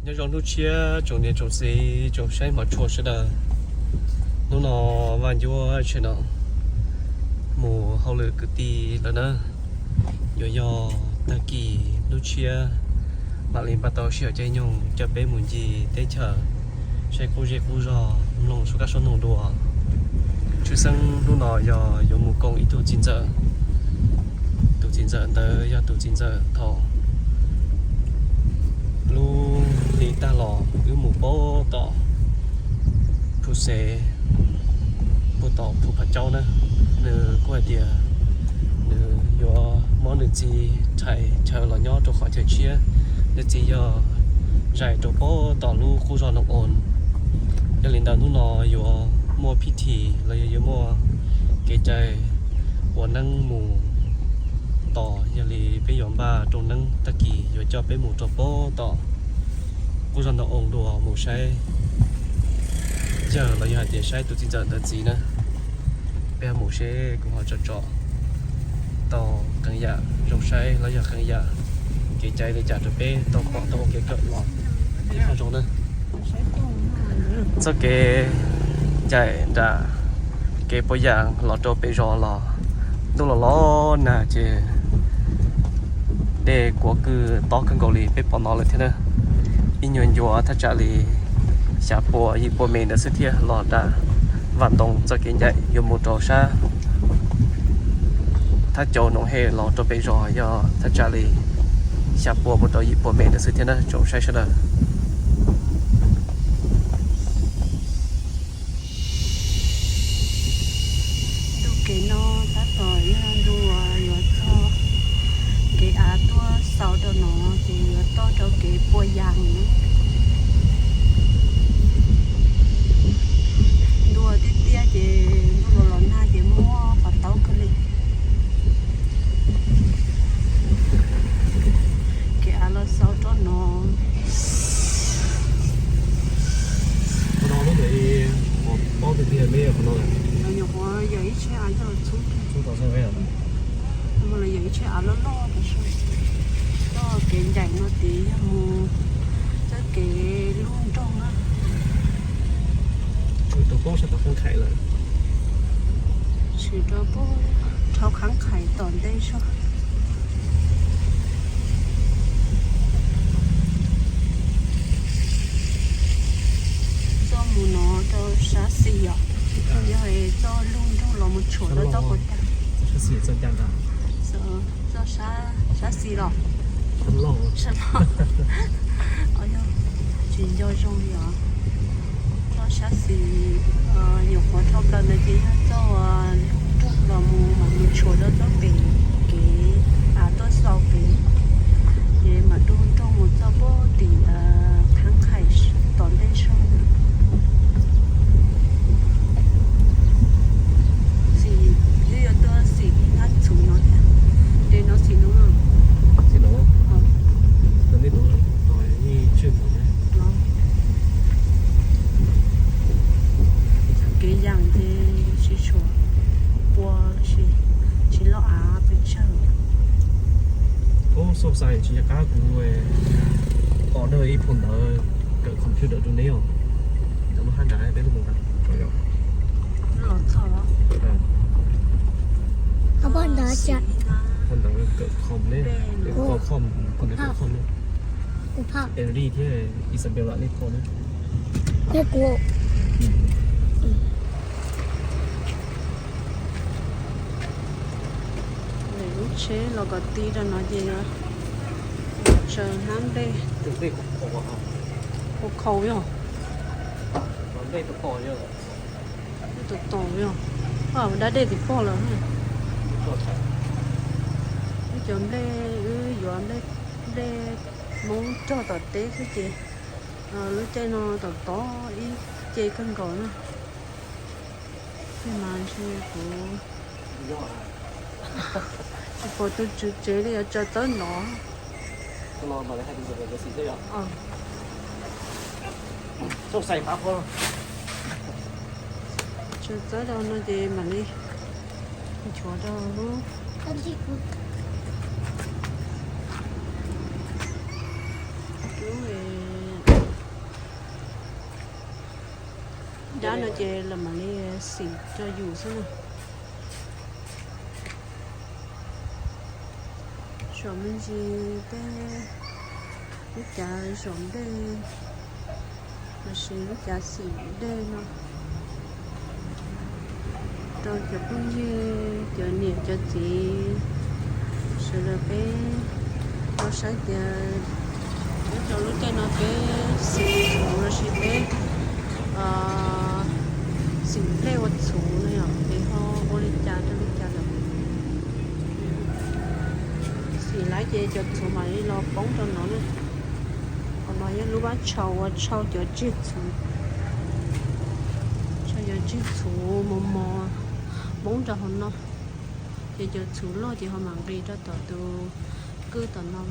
Nyob zoo hnub tshiab tsoom niam tsoom txiv tsoom saib hmov tshua sawv daws. Hnub no Vaj Ncuab tshee no mus hauj lwm kwv tij lawm na, yuav yog tag kis hnub tshiab mam li npaj tau sij hawm caij nyoog coj peb mus ncig teb chaws, saib qub zej qub zog, mloog suab kab suab noog dua. Tshwj xeeb hnub no yog yuav mus koom ib tug txiv ntxawm. Tus txiv ntxawm ntawd yog tus txiv ntxawm thaum lub hli tag los wb mus puag tom Phu Xev, puag tom Phu Phav Caub na. Nws kuj hais tias nws yuav muab nws txiv rhais chaw los nyob rau qhov chaw tshiab, nws txiv yog zais rau puag tom lub qub zos Noo Oos. Yog li ntawd hnub no yuav muaj phij thim los yog yuav muaj kev cai ua neeb mus tos, yog li peb yuav npaj rooj neeb tag kis yuav coj peb mus rau puag tom qub zos Noo Oos dua mus saib yawg los yog hais tias saib tus txiv ntxawm ntawd txiv na. Peb ho mus seb kuv ho tsom tsom tau qee yam zoo saib los yog qee yam kev cai li cas rau peb tau pom tau ua kev kawm los ib qho zoo na. Txoj kev ncaim nram kev puas yas los rau pem zos los ntuj los los nag ces dej kuav kwj tob kawg nkaus li peb pom no lawm thiab na. Ib nyuag ncua thaj tsam li xya puas yim puas mev ntawd xwb thiab los nram Vaj Ntoo txoj kev ncaim yuav mus rau sab Thaj Cau Noom Hej los rau pem zos yog thaj tsam li xya puas mus rau yim puas mev ntawd xwb thiab na tsoom saib sawv daws. Ntu kev no tab tom yog ntu uas yuav txog kev av tuaj xaus rau no ces yuav toj rau kev puas yas na. Ntu tiaj tiaj ces ntu los los nag ces muaj qhov taub kawg li. Kev av los xaus rau no. Qhov no lub ntawd, qhov pob tiag tiag me qhov no. Nyuam qhuav yawm ib tsheb av coj los txhub, txhub tau xwb. Los yawm ib tsheb av loj loj tas zog. Txoj kev ncaim no tid yog mus txoj kev lub nroog na. Tshwm rau pem sab tom Khab Khais lawm. Tshwm rau pem rau Khab Khais tom ntej zog. Txoj mus no rau sab xis yom. Yog txoj lub nroog los mus tshuam rau txoj puas cas. Txoj sab xis los. Sab loj. Tsis nco zoo li os. Txoj sab xis nyuam qhuav dhau plaws ntawd ces yog txoj lub nroog los mus mam mus tshuam rau txoj pem kev av tuaj xaus pem, ces mam du nroog mus txoj pem tim Khab Khais tom ntej zog. Xim, twb yuav tuaj xim Thab Txhuv no thiab. Ces no xim no. Kev yas ces tsis tshua pua, tsis loj av pes tsawg. Ub, xauj xais tsis nco qab kuv pom dawj ib phau ntawv kawm computer rau neb os. Cov lub hab nrad peb lub mus nqa. Los txog los. Phau ntawv kawm com ne, phau com, phau ntawv kawm com ne. Kuv phau. Enric thiab Isabella nej phau ne. Kuv. Lub tsheb los kom ti rau no ces yuav tsaws hnab nplej. Khaus khaus yog. Tom tom yog. Dab dej tim pog lawm. Wb cov nplej, wb yuav nplej, nplej Hmoob cog tom teb xwb ces lub caij no tom tod ib ce kawg nkaus na. Tej mas ntshe kuv tsis pom tus tswv tsev li, yuav tsaws txawb nov. Tsaws txawb rau no ces mam li nchuav rau lub, lub, Dab no ces lawv mam li xim rau yus xwb na. Zaum me ntsis tej lub cav zaum dej, los sis lub cav xim dej no rau cov phooj ywg, cov niam cov txiv, sawv daws peb tau saib tias nyob rau lub caij no peb xim txhuv los sis peb xim nplej ua txhuv no yom, peb ho ua li cas rau li cas lawm. Xim lawm ces cov txhuv mam li los poob rau no na. Qhov no yog lub vab tshau uas tshau cov tsiaj txhuv, tshau cov tsiaj txhuv mos mos poob rau hauv no, ces cov txhuv loj ces ho mam nqis rau tom tus kwj tom no.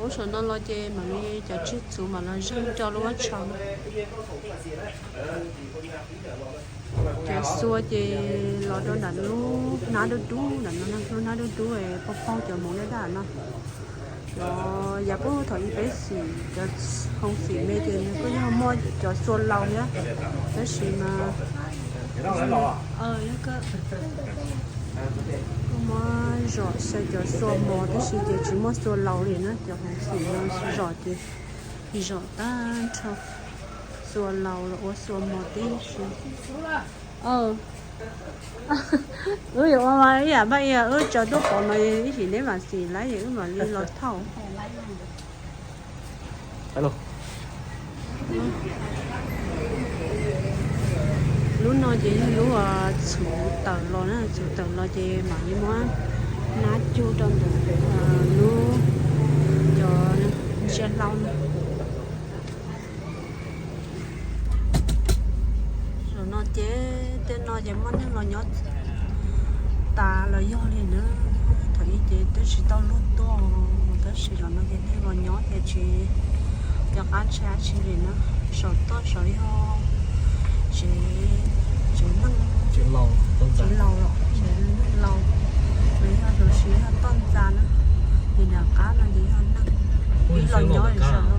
Ua saum no los ces mam li cov tsiaj txhuv mam los zeeg rau lub vab tshau no. Cov xua ces los rau nram lub hnab dub dub nram no, lub hnab dub dub paug paug cov hmoov daj daj no. Cov yav puag thaum ub peb xim cov hoo xim me ces nws kuj yog muaj cov xua laus thiab, tab sis mas kuj muab zom xyaw cov xua mos tab sis ces tsis muaj xua laus li na, cov hoo xim no zom ces zom tag nrho, xua laus los ua xua mos tib si. Wb yuav ua ib yam npaj, wb tsaws tuaj pov no ib sim neb mam xim lawm es wb mam li los thauj. Lub no ces yog lub txhuv tawm los na, txhuv tawm los ces mam li muab hnab cug rau ntawm lub cov ntsia hlau no. Zaum no ces tej no ces muaj neeg los nyob tas los yog li na. Thaum ub ces twb tsis tau luag tuaj, tab sis zaum no ces neeg los nyob ces tsis nco qab ntshai dab tsi li na. Saum toj saud yog tsev, tsev neeg, tsev laus, tsev neeg laus, los yog lub siab yog toj ntxa na. Ces nram qab no ces yog neeg ib los nyob li saum no.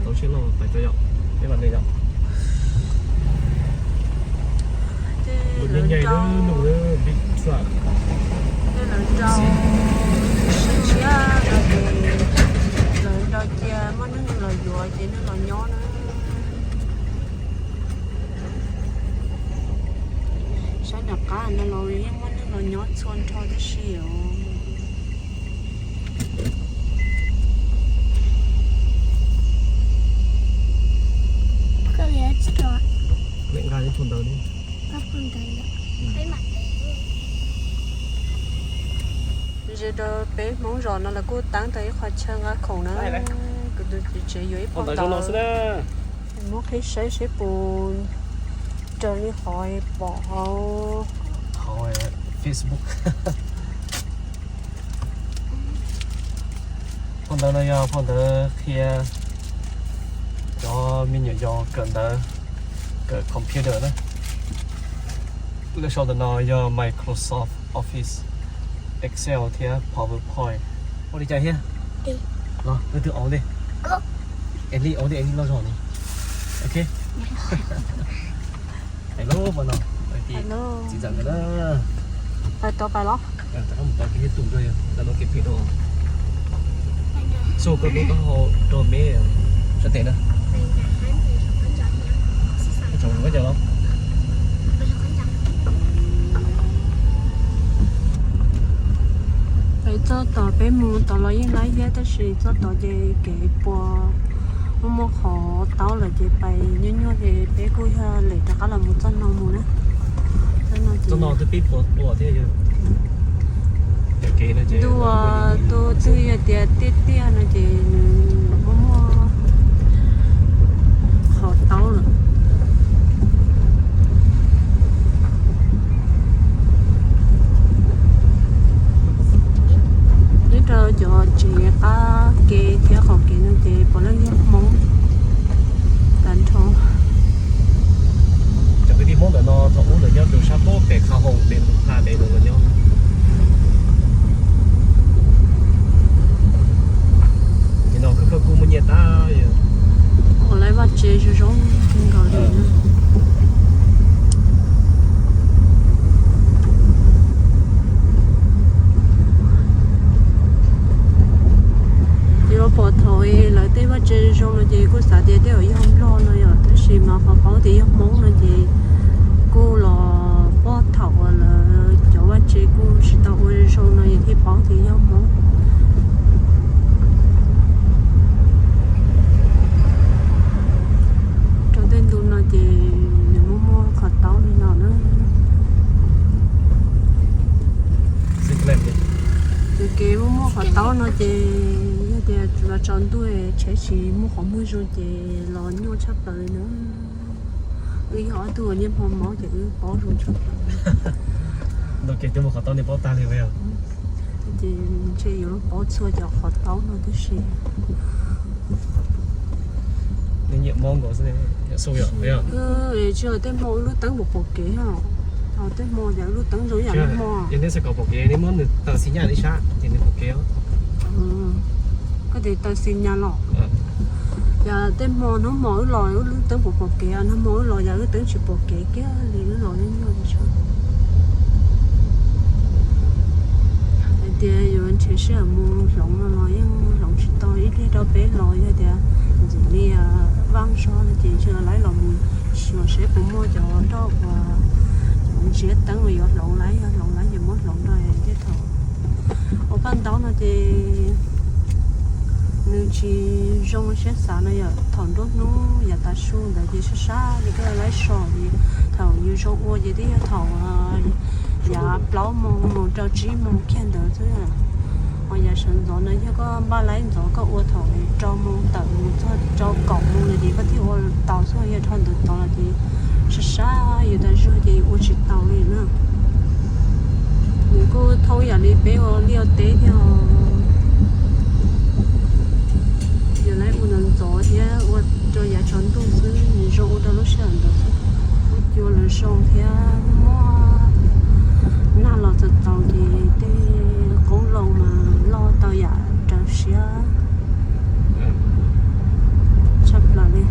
Tej lawv rau, tej lawv rau sib tshiab no ces lawv rau cia muaj neeg los yuav ces neeg los nyob na. Saib nram qab no los yeej muaj neeg los nyob txhua nrho tab sis os. Ze rau peb Hmoob zos no lawv kuj teeb tau ib qho chaw nqa khoom na, kuv tus txiv tsev yuav ib phau ntawv, muab qhib saib seb puas raws li qhov pom hauv Facebook. Phau ntawv no yog phau ntawv qhia cov me nyuam yaus kawm ntawv, kawm computer na. Lub sau ntawm no yog Microsoft Office, Excel thiab PowerPoint. Ua li cas thiab? Los, leej twg aus ntej? Es li aus ntej es li loj zog li. Ok. Hais lub pom no, txiv ntxawm ntawd na. Pais tod pais los? Rov qab mus tod kiag thiab tus nrog yog lawv no kev phem rau. Xu koj tub taub hau rau me sab tes na. Koj tseem koj cov los. Peb txoj tod peb mus tod los yeej laib thiab tab sis txoj tod ces kev puas muaj muaj qhov taub lawm ces pais nyuaj nyuaj ces peb kuj yog lem rov qab los mus txoj no mus na. Txoj no twb pib puas tua thiab. Ntuj, tus twg yog tias tiaj tiaj no ces nws muaj muaj qhov taub lawm. Nyob rau cov tsev qab ke thiab qaum kev no ces puav leej yog Hmoob tag nrho. Cov kwv tij Hmoob ntawm no thaum ub lawv nyob rau sab pem Qha Hoo pem Hoo Pha pem no los nyob. Lawv tej vaj tse zoo no ces kuj xav tias tej zaum yog Nplog no yom, tab sis mas qhov paub tias yog Hmoob no ces kuj los pom thaum uas lawv cov vaj tse kuj tsis tau ua zoo no es thiaj paub tias yog Hmoob. Rau tej ntu no ces nws muaj muaj qhov taub li no na. Ces kev muaj muaj qhov taub no ces yog tias los tsaus ntuj tsheb tsis muaj qhov muag zoo ces los nyuaj tshaj plaws li na. Wb yog ob tug uas niaj hmo mob ces wb paub zoo tshaj plaws. Ntau kev twb muaj qhov taub nej paub tag li os. Ces ntshe yuav paub txhua cov qhov taub no tib si. Nej nyiam mob nkaus xwb, nyiam xu yom. Tsis, tej hmo wb lub teeb pom pom kev os. Tej hmo ces wb lub teeb zoo yam hmo. Yog nej xav kom pom kev nej muab nws taw xi nyas ib sab ces nws pom kev os. Koj tias taw xi nyas los. Yog tej hmo hnub hmo wb los wb lub teeb pom pom kev, hnub hmo wb los yog wb teeb tsis pom kev kiag li, wb los nyuaj nyuaj li. Hais tias yuav nrhiav sij hawm mus hloov no los yeej hloov tsis tau ib pliag rau peb los, yog tias ntxim li Vaj Zog no ces ntshe lawv los mus xyuas seb puas muaj cov roj uas ntsiab teeb uas yuav hloov lawv, yog hloov lawv ces muab hloov rau tej thaum ua paj ntaub no ces nws tsis zoo siab xav no yom. Thaum nruab hnub yav tav su ntawd ces sab sab li koj laib so, thaum yus zoo ua ces twb yog thaum yav plaub moos mus rau tsib moos kiag ntawd xwb. Ho yav sawv ntxov no yog koj npaj laib ntxov koj ua thaum rau moos tawm mus txog rau kaum moos no ces koj thiaj ua tau xwb, yog dhau ntawd tod los ces sab sab yus tas zog ces ua tsis tau li na. Nws kuj thoob yam li peb ua liaj ua teb thiab. Yus laib ua ntxov ntxov thiab ua rau yav tsaus ntuj xwb, nws zoo ua rau lub sij hawm ntawd xwb. Kuj cua lawv zoo thiab muaj nag los txaus txaus ces tej qoob loo mas loj tau yam raws siab tshaj plaws li.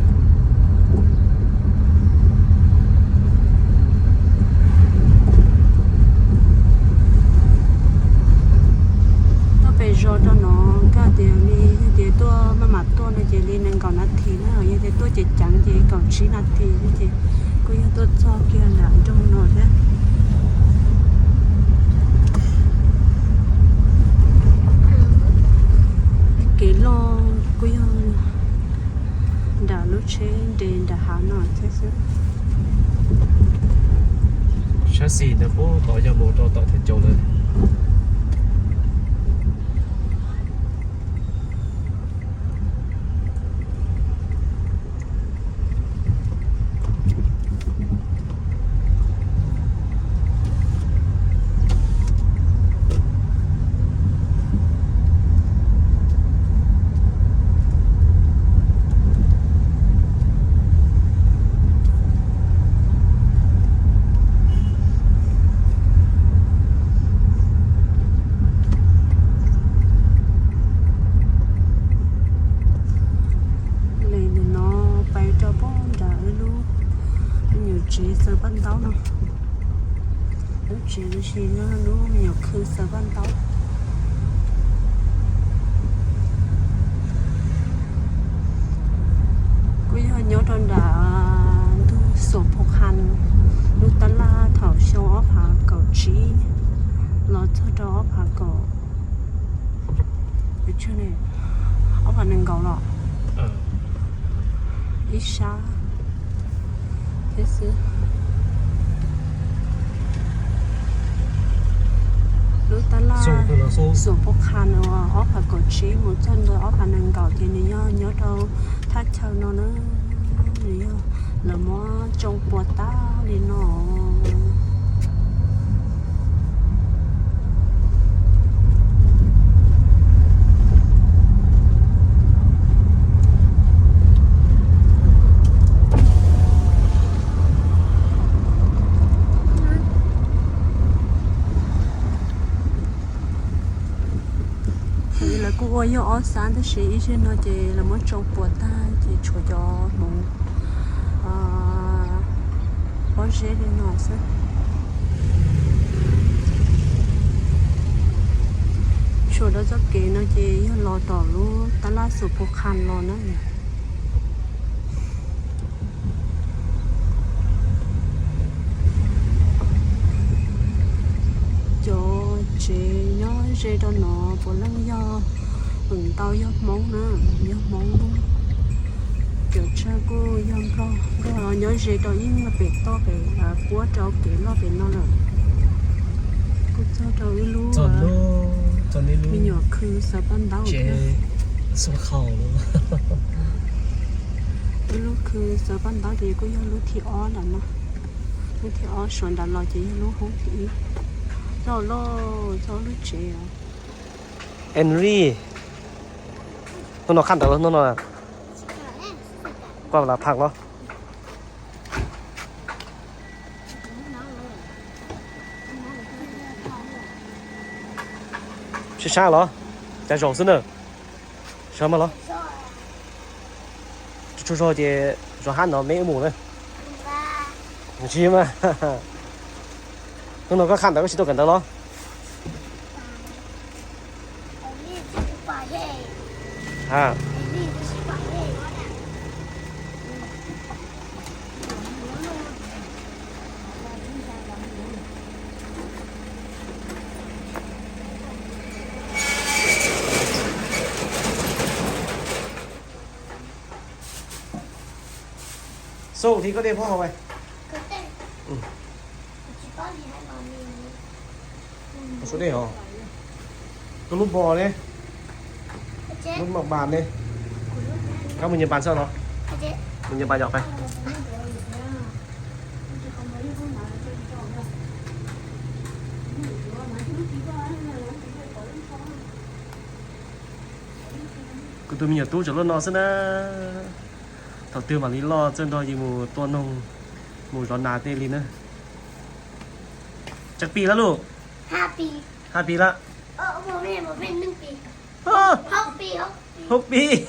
Tuaj pem zos rau no, koj tias li tias tuaj maj mam tuaj no ces li nees nkaum nas this na, yog tias tuaj ceev ceev ces kaum tsib nas this ces kuj yog tuaj txog kiag nram nroog no thiab. Kev loj kuj yog nram lub tsheb nres nram hav no thiab xwb. Sab xis ntawd puag tod yog mus rau tom Thaj Caus lawm. Li ntawm no pais rau pem nram lub me nyuam tsev xaws paj ntaub no. Lub tsev no ces yog lub me nyuam khw xaws paj ntaub. Kuj yog nyob rau nram ntug Xuam Phu Qha, lub tab laj thaum xyoo ob phav kaum tsib los txog rau ob phav kaum, ob phav nees nkaum los ib sab thiab xwb. Lub tab laj Xuam Phu Qha no ob phav kaum tsib mus txog ntua ob phav nees nkaum ces nws yog nyob rau thaj chaw no na, nws yog lawv muab tsoo puas tag li no. Lawv kuj ua yog ob xab tab sis ib zaug no ces lawv muab tsoo puas tag ces tshuav cov hmoov pob zeb li no xwb. Tshuav Rau txoj kev no ces yog los tom lub tab laj Xus Phu Qha los na. Cov tsev nyob ze rau no puav leej yog, feem ntau yog Hmoob na, yog Hmoob. Cov tsawg kuj yog Nplog, Nplog los nyob ze rau ib nyuag pem toj pem, puab rau kev loj pem no lawm. Kuj txog rau ib lub me nyuam khw xaws paj ntaub thiab. Ib lub khw xaws paj ntaub ces kuj yog lub thib ob ntawm no. Lub thib ob suav nram los ces yog lub hoob thib ib. Txog lawm, txog lub tsev os. Henry, hnub no qhaj ntawv los hnub no? Koj lam phaj los. Sib sab los, cas zaum xwb na. Sab mas los. Tsuag tsuag zog ces zov hab no me wb mus na. Tsis mas. Hnub no koj qhaj ntawv koj tsis tuaj kawm ntawv los? Xu thì có đeo pháo hồng này. Có số đeo hả? Có lốp bò đấy. Lốp mặt bàn đấy. Có một nhật bản sao nó? Một nhật bản giỏi phải. Kuv tus me nyuam tub tseem loj no xwb na. Thaum twg mam li loj txawj nrog yus mus tua noog, mus zov nas tej li na. Tsawg pis lawm lauj? Hab pis lawm. Hub pis.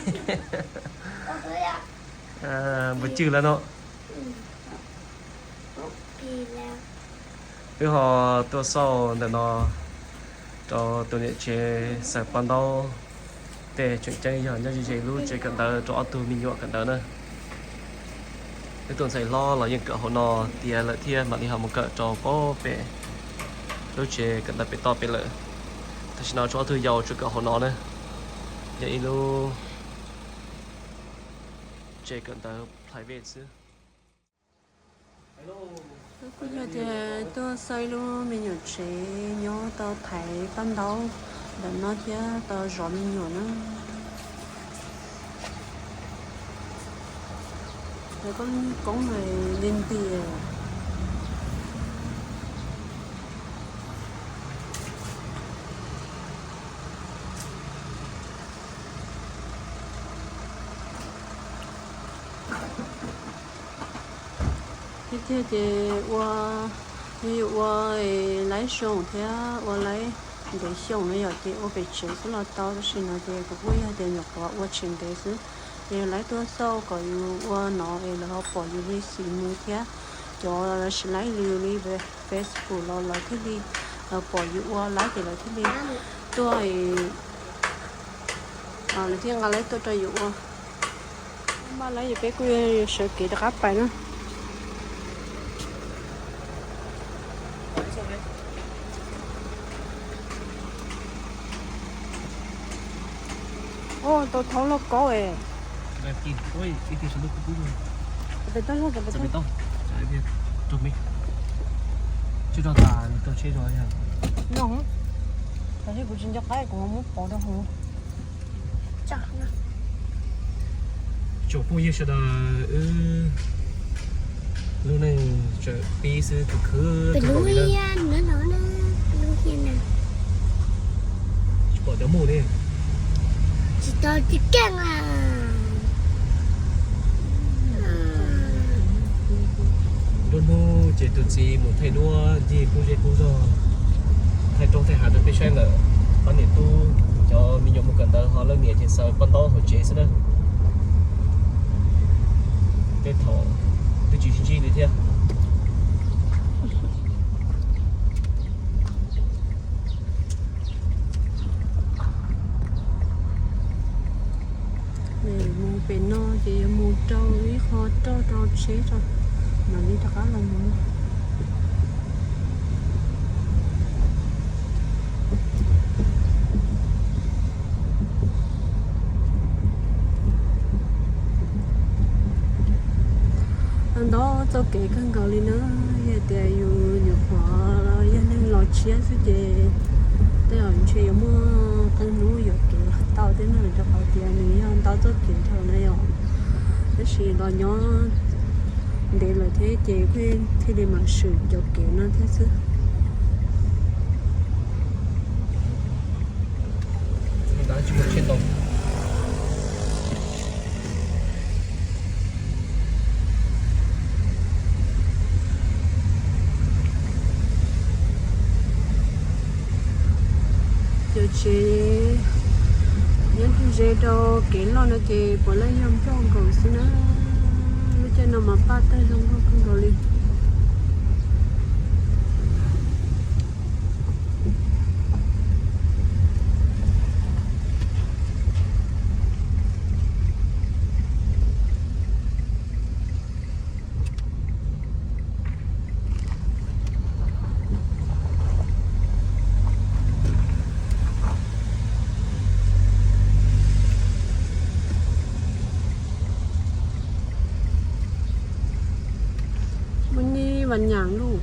Npawg Cwj lawm no. Wb ho tuaj xauj ntawm no rau tus niam tsev xaws paj ntaub. Tej tseem ceeb yog nyob ze ze lub tsev kawm ntawv rau ob tug me nyuam kawm ntawv na. Wb tus ntxhais hlob los yeej kawm hauv no tiav lawm thiab mam li ho mus kawm rau pem lub tsev kawm ntawv pem toj pem lawm. Tam sim no tshuav ob tug yau tsuas kawm hauv no na. Yog ib lub tsev kawm ntawv private xwb. Kuj yog tias tuaj xauj ib lub me nyuam tsev nyob tau thaiv paj ntaub ntawm no thiab tau zov me nyuam na. Lawv koj koob li nti. Thiab tiag ces ua, yus ua laib xyoo thiab ua laib ntev xyoo no yom, ces ua pem tsev xwb los tau, tab sis no ces kuv kuj yog tias nyuam qhuav ua tsev ntev xwb. Ces lawv tuaj xauj kom yus ua no es lawv ho pom yus li xim nws thiab. Cov tsis laib li yus li Facebook los lawv thiaj li pom yus ua laib ces lawv thiaj li tuaj, lawv thiaj nqa laib tuaj rau yus ua. Npaj laib ces peb kuj sawv kev rov qab pais na. Ua tau thaub loj kaub es. Tsis tau tas tau tsheb zog yog. No, kuv tsis nco qab kuv muab pov rau hauv. Tsoom phooj ywg sawv daws, wb lub neej tseem pib xwb, khwv khwv tsis pom li na. Tsis pom cov mus li. Tsis tau tsis keej a. Nruab hnub ces tus txiv mus thaij duab ncig qub zej qub zog, thaij roob thaij hav rau peb saib lawm. Pab niam tub, cov me nyuam mus kawm ntawv ho leej niam ces xaws paj ntaub hauv tsev xwb na. Tej thaum twb tsis sib ntsib li thiab. Ces yuav mus rau ib qho roj rau tsheb tso, mam li rov qab los mus. Ntau txoj kev kawg nkaus li na, yog tias yus nyuam qhuav yog neeg los tshiab xwb ces tej zaum ntshe yuav muaj qee hnub yuam kev tau thiab na, rau qhov tias nws yog ntau txoj kev dhau na yom. Tab sis los nyob ntev lawm thiab ces thiaj li mam swm cov kev no thiab xwb. Cov tsev nyob ze rau kev loj no ces puav leej yog nplooj nkaus xwb na. Lub caij no mas paj tawg zoo nkauj kawg nkaus li. Muaj nyiaj vas nyam luj.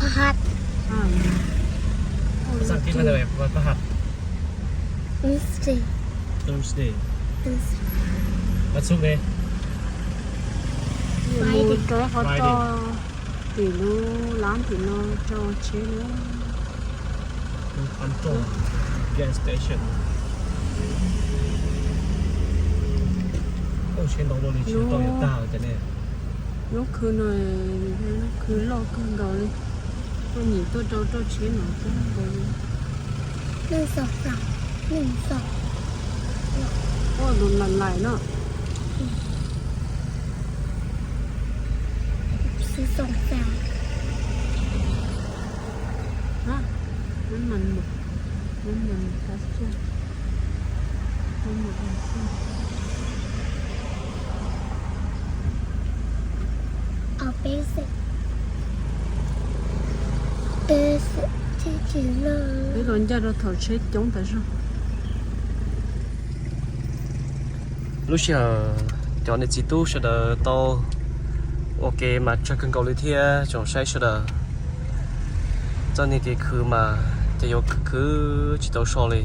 Pahad. Pahad. Thursday. Thursday. What's okay? Friday. Rau qhov tau tim lub lab tim no rau tsheb na. Gas station. Tsheb ntau luaj li tsis tau yuav tag cas ne. Lub khw no yog lub khw loj kawg nkaus li. Tuaj nyem tuaj rau rau tsheb no kawg nkaus li. Ua tus lais lais no. Peb los ncaj rau thaum tsheb coob tas zog. Lub sij hawm cov niam txiv tub sawv daws tau ua ke mas tsawg kawg nkaus li thiab tsoom saib sawv daws. Txoj niag kev khwv mas ces yuav khwv khwv tsis tau so li.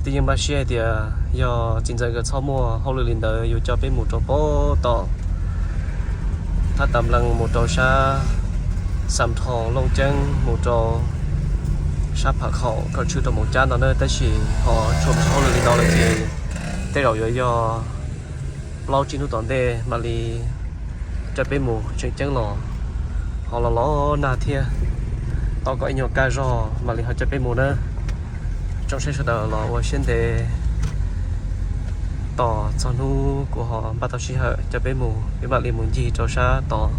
Twb yeej npaj siab hais tias yog txiv ntxawm nkawd txhob muaj hauj lwm li ntawd yuav coj peb mus rau pem tom thaj tas nplees mus rau sab Xam Thoo Looj Ceeb mus rau sab Phav Khaum kom tshwm rau Moos Cab no na, tab sis ho tshuav hauj lwm li no lawm ces tej zaum yuav yog plaub tsib hnub tom ntej mam li coj peb mus tseem ceeb los ho los los nag thiab. Tos kom ib nyuag kaj zog mam li ho coj peb mus na. Tsoom saib sawv daws los ua siab ntev tos txog hnub kuv ho npaj tau sij hawm coj peb mus, peb mam li mus ncig rau sab tod.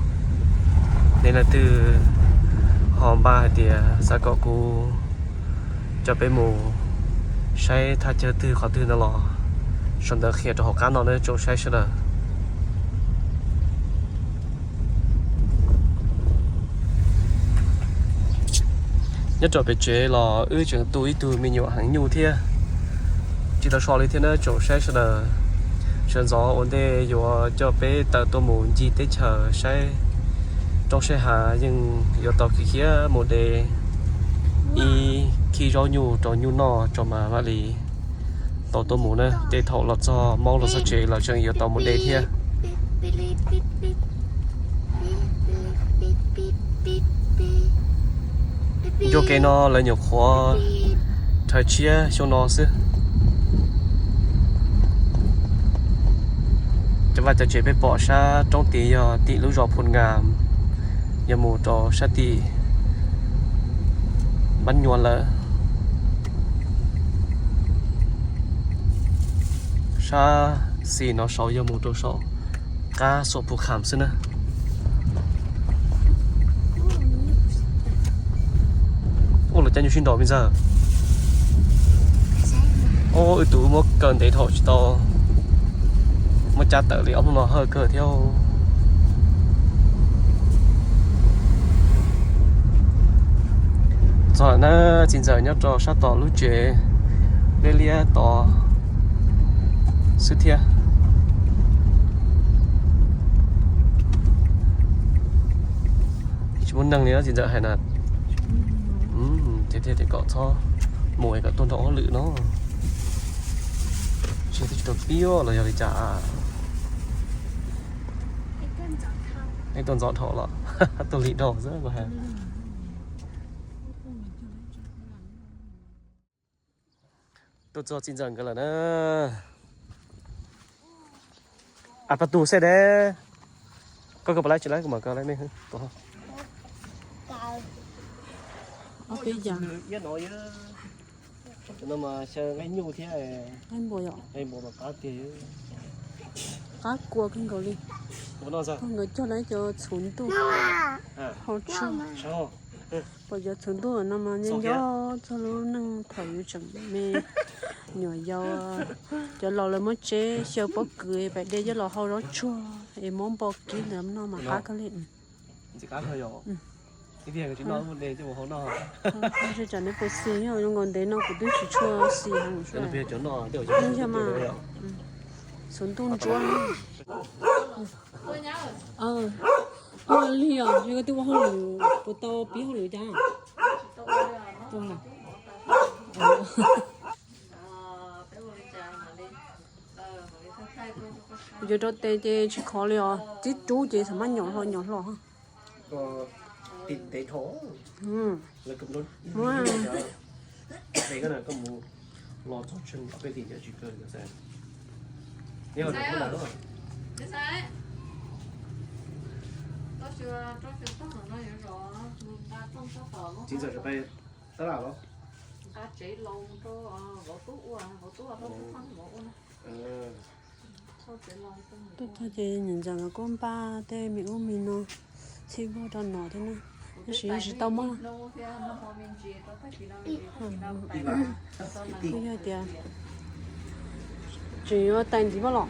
Nej leej twg ho npaj hais tias xav kom kuv coj peb mus saib thaj chaw twg qhov twg no los sau ntawv qhia rau hauv qab no na tsoom saib sawv daws. Nyob rau pem tsev los wb tseem tu ib tug me nyuam heev nyuj thiab, tsis tau so li thiab na tsoom saib sawv daws. Sawv ntxov ua ntej yuav coj peb tawm tuaj mus ncig teb chaws saib roob saib hav, yeej yuav tau khiav khiav mus de ib khib zaub nyuj rau nyuj noj tso mas mam li tau tuaj mus na. Tej thaum los txog maub los txog tsev los tseem yuav tau mus de thiab. Ncua kev no lawv nyuam qhuav rhawv tshiab xyoo no xwb. Cov vaj cov tsev peb pom sab roob tid yog tim lub zos Phoo Nkas, yog mus rau sab tim Npab Nyuas lawm. Sab xis no saud yog mus rau saum qab Xuam Phu Kham xwb na. Ua los cab nyuj sib nraus me ntxawg. Ub, wb tus muab kaw ntev dhau tsis tau muab cab tawm li, ob hnub no hawj kawg thiab. Txog lawm na, txiv ntxawm nyob rau sab tom lub tsev liab liab tod xwb thiab. Tsis muaj neeg li, txiv ntxawm hais na. Ces thiaj tias kom txhob mus, kom tuaj nrog hauj lwm no. Tsis tau pib los yog li cas. Neb tuaj ntxov dhau los tuaj lig dhau xwb kuv hais. Tuaj txog txiv ntxawm nkawd lawm na. A, pas tus xej de. Koj koj pas lab tsis lab kuv mam koj lab me. Iab no mas xyaw nqaij nyuj thiab nqaij npua mas qab tiag. Qab kua kawg nkaus li. Koj nkawd cog lawv cov txhuv ntuj hau tsuag. Pom cov txhuv ntuj no mas nco nco txog lub neej thaum yus tseem me nyuam yaus, cov laus lawv muab tseb xyaw pob kws pais de coj los hau zaub tsuag es muab npo kib ntawd no mas qab kawg li. Tsam neb puas xis, zoo nkaus ntev no kuv twb tsis tshua xis heev. Yog mas, txhuv ntuj ntsuab. Ua li os, yog koj twb ua hauj lwm puas tau pib hauj lwm cas? Kuv cov rau tes ces tsis khov li os, tib rub ces xam maj nyom hlo nyom hlo. Txiv ntxawm, tab laj los? Tuaj txog ces niam ntxawm nkawd kuj npaj tej me ub me no txhij vog rau nom thiab na, tab sis tsis tau muab. Kuj yog tias tseem yuav tais ntxiv voj los.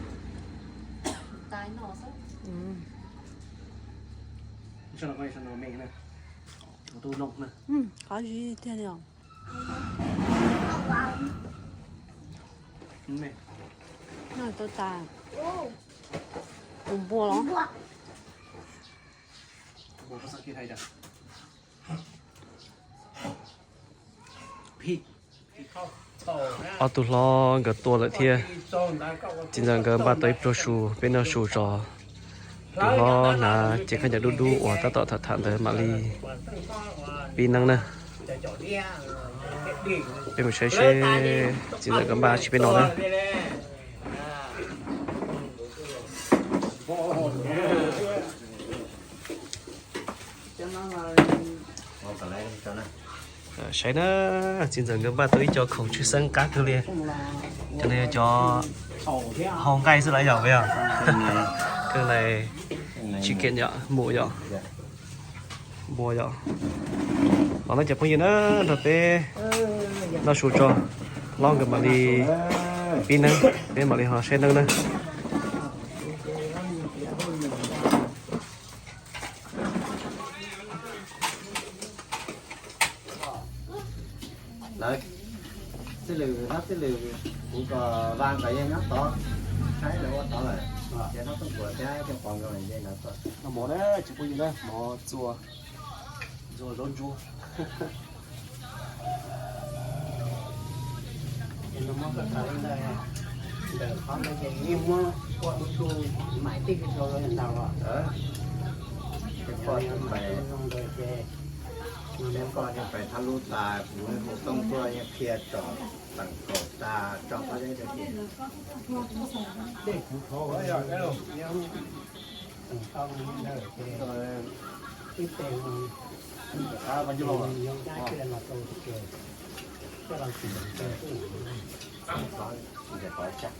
Qab zib tiag li os. Tau tas tus npua los. Ob tug hlob nkawd tuaj lawm thiab. Txiv ntxawm nkawd npaj tau ib pluag su, peb noj su tso. Tus hlob hnav cev khaub ncaws dub dub uas tab tom tham tham ntawd mam li pib neeb na. Peb mus saib seb txiv ntxawm nkawd npaj tsis peb no na. Saib na, txiv ntxawm nkawd npaj tau ib co khoom tshwj xeeb qab kawg li. Cov no yog cov hau nqaij xwb los yog, yog kawg li. Tsis kiam yom, mus yom, npua yom. Los no cov phooj ywg na, nrog peb noj su tso, hlob nkawd mam li pib neeb, peb mam li ho saib neeb na. Lawv txij lwm, hlob txij lwm, kuv kom Vaj kom yeej nyob tod, saib lawv ua tod lawm, ces hlob Tooj Kuam thiab Tooj Pov nkawd nce ntawd tuaj. Noj mov na, tsis pub yus na, mov txua, ntxuag zaub ntsuab. Ces no muab koj thav li ntawd, ntawm qhov ntawd ces yeej muab ua tus tus maim tij kws rau los ntau os. Ces poj tus maim zoo ntawd ces, ces poj tus maim thab lub tas kuv hu Tooj tuaj yeej qhia tsom teem kaum tas tso qhov deb rau ces. Teem tau li ntawd ces ib teg no, zoo dab tsi los tau ces coj los tsim ntawm tes xwb.